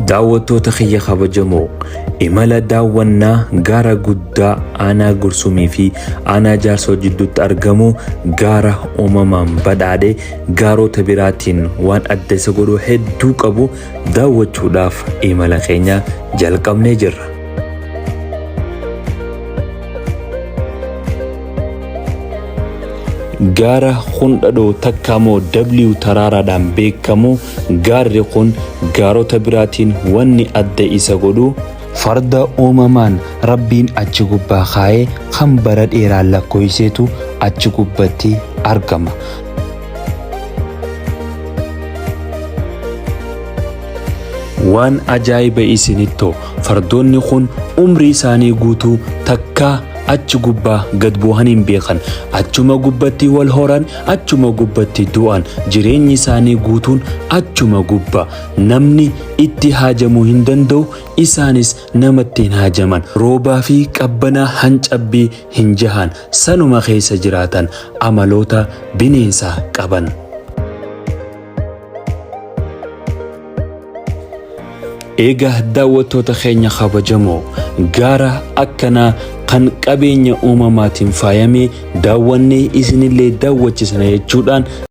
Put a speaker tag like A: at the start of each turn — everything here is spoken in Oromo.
A: Daawwattoota kiyya kabajamoo, imala daawwannaa gaara guddaa aanaa Gursumii fi aanaa Jaarsoo jidduutti argamu gaara uumamaan badhaadhe gaarota biraatiin waan adda isa godhu hedduu qabu daawwachuudhaaf imala keenya jalqabnee jirra. Gaara Hundhadhoo takkaamoo W Taraaraadhaan beekamu gaarri kun gaarota biraatiin wanni adda isa godhu, farda uumamaan Rabbiin achi gubbaa kaa'e kan bara dheeraa lakkoyseetu achi gubbatti argama. Waan ajaa'iba isinittoo fardoonni kun umrii isaanii guutuu takkaa achi gubbaa gad bu'anii hin beekan. Achuma gubbatti wal horan, achuma gubbatti du'an. Jireenyi isaanii guutuun achuma gubba. Namni itti haajamuu hin danda'u, isaanis namatti hin haajaman. Roobaa fi qabbanaa hancabbii hin jahan. Sanuma keessa jiraatan amaloota bineensaa qaban. Egaa daawwattoota keenya kabajamoo gaara akkanaa kan qabeenya uumamaatiin faayamee daawwannee isinillee daawwachisna jechuudhaan.